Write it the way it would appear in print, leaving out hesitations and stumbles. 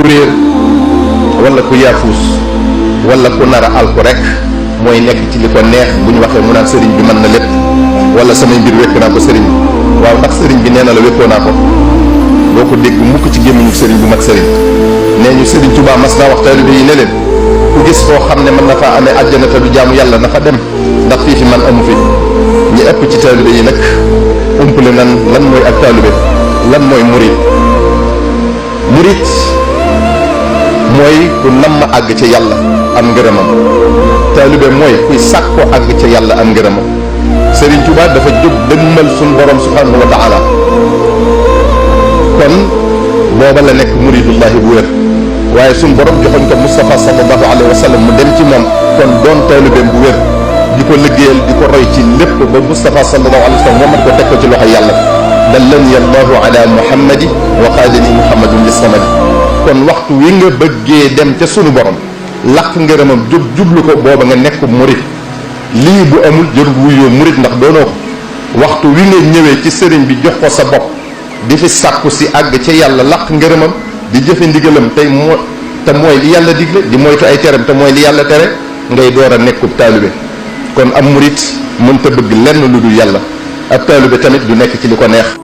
réer wala ku yaafuus wala ku nar a alku rek mooy nekk ci li ko neex bu ñu waxee mu naan sëriñ bi mën na lépp wala samay mbir wékk naa ko sëriñ bi. waaw ndax sëriñ bi nee na la wékkoo naa ko boo ko dégg mukk ci gémmiñu sëriñ bu mat sëriñ. nee ñu sëriñ Tuubaa mas naa wax taalibe yi ne leen ku gis koo xam ne mën na faa amee àjjana te du jaamu yàlla na fa dem ndax fii fi man amu fi. ñi ëpp ci taalibe yi nag umpale nan lan mooy ak taalibe lan mooy murit. murit mooy ku nam ma àgg ca yàlla am ngërëmam. taalibe mooy kuy sàkko àgg ca yàlla am ngërëmam. sëriñ Tuubaa dafa jóg dëgmal suñ borom subhanahu wa taala kon booba la nekk muridullahi bu wér waaye suñ borom joxoñ ko Moustapha sallallahu alayhi wa sallam mu dem ci moom kon doon taalibeem bu wér di ko liggéeyal di ko roy ci lépp ba Moustapha sallallahu alayhi wa sallam wamat ko teg ko ci loxo yàlla dallani allahu ala muhammadi wa qaadani muhammadun lissamadi kon waxtu wi nga bëggee dem ca sunu borom làq ngërëmam jóg jublu ko booba nga nekk murid lii bu amul jërul wuyoo murid ndax doonoo ko waxtu wi nga ñëwee ci sëriñ bi jox ko sa bopp di fi sàkku si àgg ca yàlla làq ngërëmam di jëfe ndigalam te mooy li yàlla digle di moytu ay teram te mooy li yàlla tere ngay door a nekkub taalibe kon am murid mënta bëgg lenn lu dul yàlla ab taalibe tamit du nekk ci li ko neex